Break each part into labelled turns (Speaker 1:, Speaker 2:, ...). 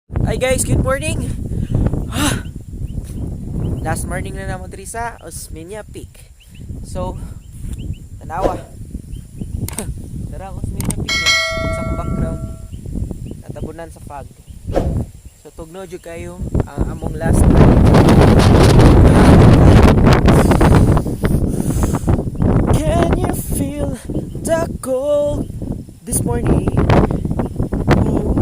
Speaker 1: Hi guys, good morning. Ah, last morning na naman diri sa Osmeña Peak. So, tanawa. Tara ang Osmeña Peak eh. Sa akong background. Natabunan sa fog. So, tugno jud kayo ang among last night. Can you feel the cold this morning? Ooh.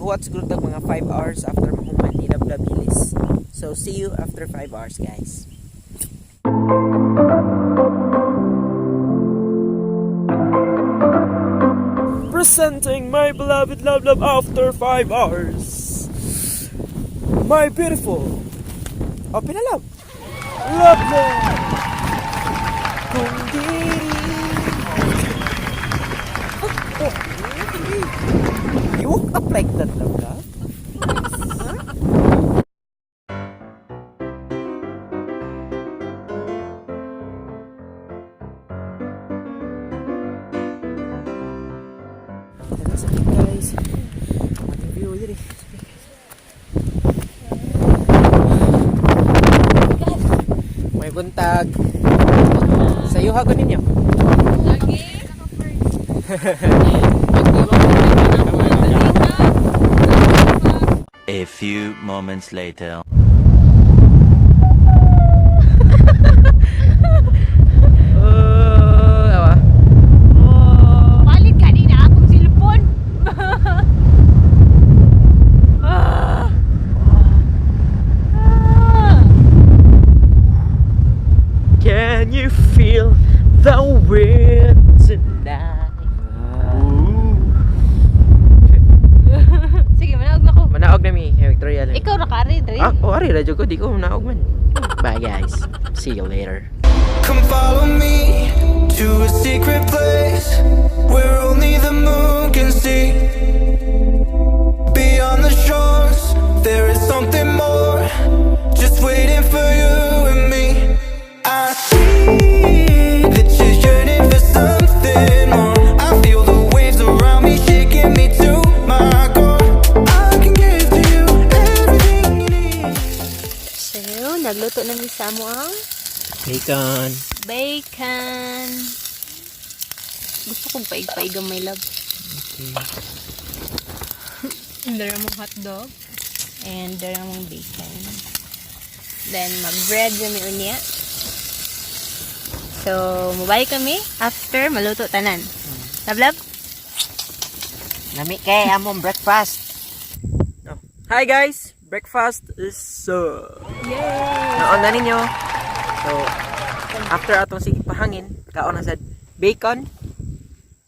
Speaker 1: Maghuwat siguro tag mga 5 hours after mahuman ni Labilis. So see you after 5 hours, guys. Presenting my beloved love love after 5 hours. My beautiful. Open na, love. Love love. Kung di. Oh, you woke up like that, love love? Huh? Tara sa guys. Ating view diri. May buntag. Sa iyo hagon ninyo.
Speaker 2: Lagi.
Speaker 3: A few moments later.
Speaker 1: Oh, awa.
Speaker 2: Palit kanina akong cellphone. Ah. Ah.
Speaker 1: Can you feel the wind tonight? Ooh.
Speaker 2: Sige, manaog na ko.
Speaker 1: Manaog na mi, kay Victoria lang.
Speaker 2: Ikaw ra ka ari, dre.
Speaker 1: Ah, oh, ari ra jud ko, di ko manaog man. Bye guys. See you later.
Speaker 4: Come follow me to a secret place where only the moon can see. Beyond the shores, there is something more just waiting for you and me. I see that you're yearning for something more. I feel the waves around me shaking me to my core. I can give to you everything you need.
Speaker 2: So, nagluto na mi sa amo ang
Speaker 1: Bacon.
Speaker 2: Bacon. Gusto kong paig-paig ang my love.
Speaker 1: Okay.
Speaker 2: Dara mong hotdog. And dara mong bacon. Then, mag-bread kami unya. So, mubalik kami after maluto tanan. Love, love?
Speaker 1: Lami kay among breakfast. Oh. Hi guys, breakfast is served.
Speaker 2: Yay!
Speaker 1: Naon na ninyo. So, after atong sige pahangin, kaon na sad bacon.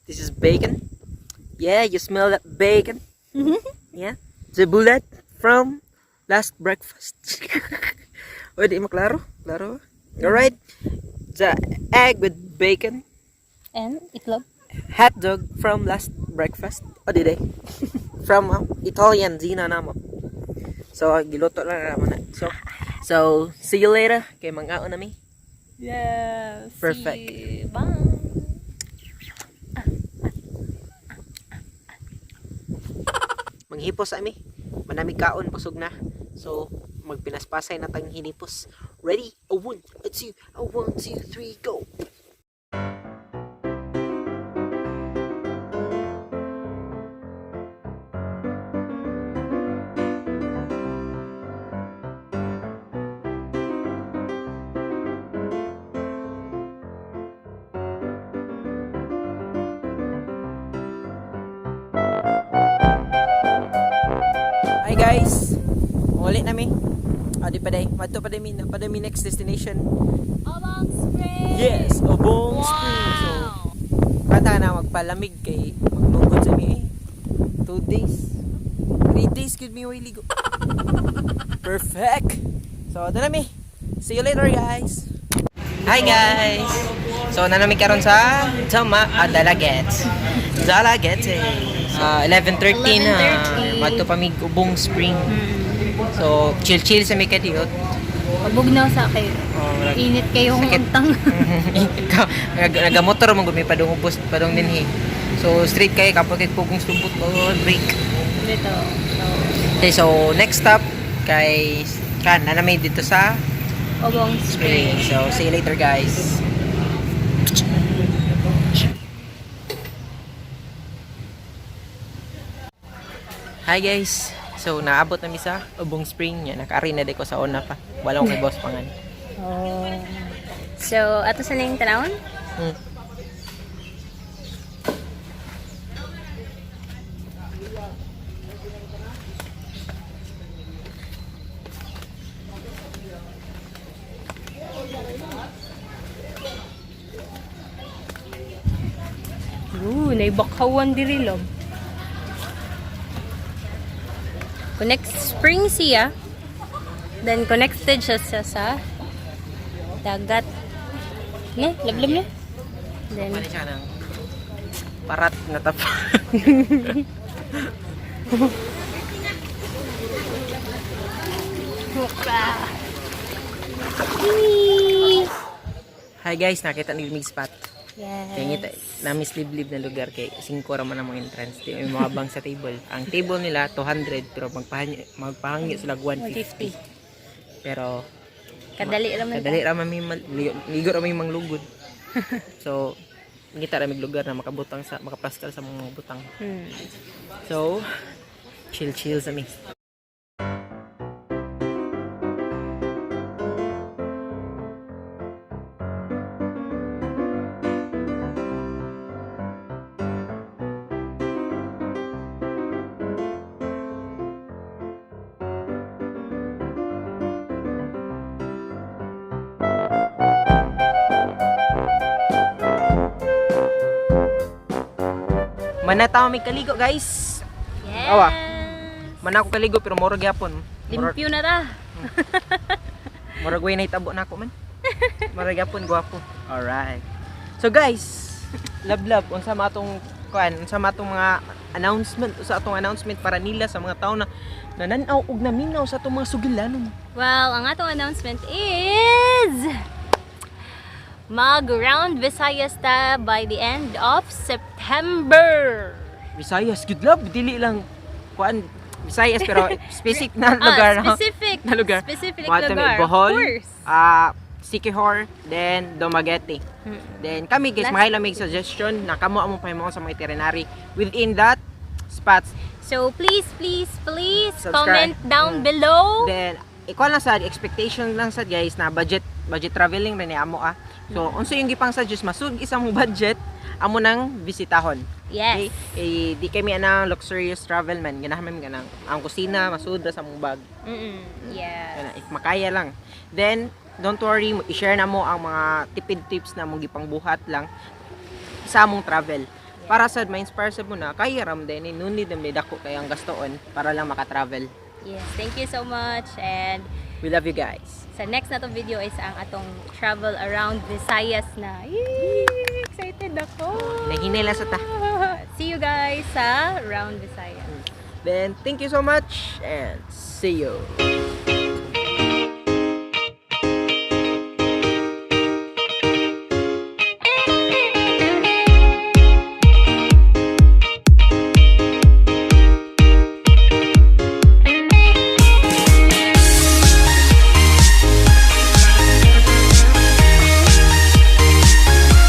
Speaker 1: This is bacon. Yeah, you smell that bacon? Yeah. The bullet from last breakfast. Uy, di maklaro. Klaro. Alright. The egg with bacon.
Speaker 2: And itlog.
Speaker 1: Hot dog from last breakfast. O, di day. From Italian Zina namo. So, giluto lang na naman na. So, see you later. Kay mangaon na mi.
Speaker 2: Yes.
Speaker 1: Perfect.
Speaker 2: See you. Bye.
Speaker 1: Manghipos ami. Manamig kaon, busog na. So, magpinaspasay na tang hinipos. Ready? A one, a two, a one, two, three, go! Hi guys! Uli na mi. Ah, di pa day. Madto pa day mi, pa day mi next destination.
Speaker 2: Obong Spring!
Speaker 1: Yes, Obong Spring. So, kata na magpalamig kay maglugod sa mi eh. 2 days. 3 days could mi way ligo. Perfect! So, doon na mi. See you later, guys! Hi guys! So, nanami karon sa Tama Dalaguete. Dalaguete. 11:13 na.
Speaker 2: 11:30.
Speaker 1: Madto pa mi Ubong Spring. So, chill-chill sa mi kadiyot.
Speaker 2: Pabugnaw sa kayo.
Speaker 1: Oh,
Speaker 2: Init kayong
Speaker 1: Sakit.
Speaker 2: untang.
Speaker 1: Ikaw, nagamotor mo gumi padung ubos padung dinhi. So straight kay kapag kay pugong subot, oh, brake.
Speaker 2: Dito. So,
Speaker 1: Okay, so next stop kay kan na namin dito sa
Speaker 2: Obong
Speaker 1: Spring.
Speaker 2: Spring.
Speaker 1: So see you later, guys. Hi guys. So naabot na mi sa Ubong Spring. Yan, nakaari na di ko sa una pa. Wala akong kay boss pangan.
Speaker 2: Oh. So, ato sa ning tanawon? Ooh, naibakawan diri lob. Connect spring siya. Then connected siya sa dagat. Ne, lablab ne. Then
Speaker 1: Ano siya ng parat na tapa. Hi guys, nakita ni mig spot.
Speaker 2: Yes.
Speaker 1: Kaya ngita, namis liblib na lugar kay 5 ra man ang mga entrance. Di may mga bang sa table. Ang table nila 200 pero magpahangyo sila 150.
Speaker 2: 150.
Speaker 1: Pero
Speaker 2: Kadali ra man.
Speaker 1: kadali ra man mi ligo ra may manglugod. So ngita ra mig lugar na makabutang sa makaplaskal sa mga butang. So chill chill sa mi. Manataw may kaligo, guys.
Speaker 2: Yes.
Speaker 1: Awa. Mana ako kaligo pero murag gyapon. Murag
Speaker 2: Limpyo na ta.
Speaker 1: murag way nahitabo na ako man. Murag gyapon gwapo. Alright. So guys, love love unsa ma atong kuan, unsa ma atong mga announcement, sa atong announcement para nila sa mga tao na nananaw og naminaw sa atong mga sugilanon.
Speaker 2: Well, ang atong announcement is mag-round Visayas ta by the end of September.
Speaker 1: Visayas, good love, dili lang kuan Visayas pero specific na lugar,
Speaker 2: Ah,
Speaker 1: no?
Speaker 2: specific
Speaker 1: Na lugar.
Speaker 2: Specific
Speaker 1: Mga
Speaker 2: lugar.
Speaker 1: Bohol,
Speaker 2: Of course.
Speaker 1: Siquijor, then Dumaguete. Then kami guys,
Speaker 2: Last-
Speaker 1: mahila may suggestion na kamo among pahimuon sa mga itinerary within that spots.
Speaker 2: So please, please, please
Speaker 1: Subscribe.
Speaker 2: comment down below.
Speaker 1: Then ikaw lang sa expectation lang sa guys na budget budget traveling rin ni amo ah. So unsa yung gipang suggest masug isa mong budget amo nang bisitahon.
Speaker 2: Yes.
Speaker 1: Okay? Eh, di kami anang luxurious travel man ganahan man ganang ang kusina masud ra sa mong bag.
Speaker 2: Yes.
Speaker 1: Kana, if makaya lang. Then, don't worry, i-share na mo ang mga tipid tips na mong gipangbuhat lang sa among travel. Para sad ma-inspire sad mo na kaya ram din no need na may dako kay ang gastoon para lang maka-travel.
Speaker 2: Yes, thank you so much and
Speaker 1: We love you guys.
Speaker 2: sa next na to video is ang atong travel around Visayas na. Yay! Excited ako!
Speaker 1: Hinahinay lang sa ta.
Speaker 2: See you guys sa Round Visayas.
Speaker 1: Then, thank you so much and see you.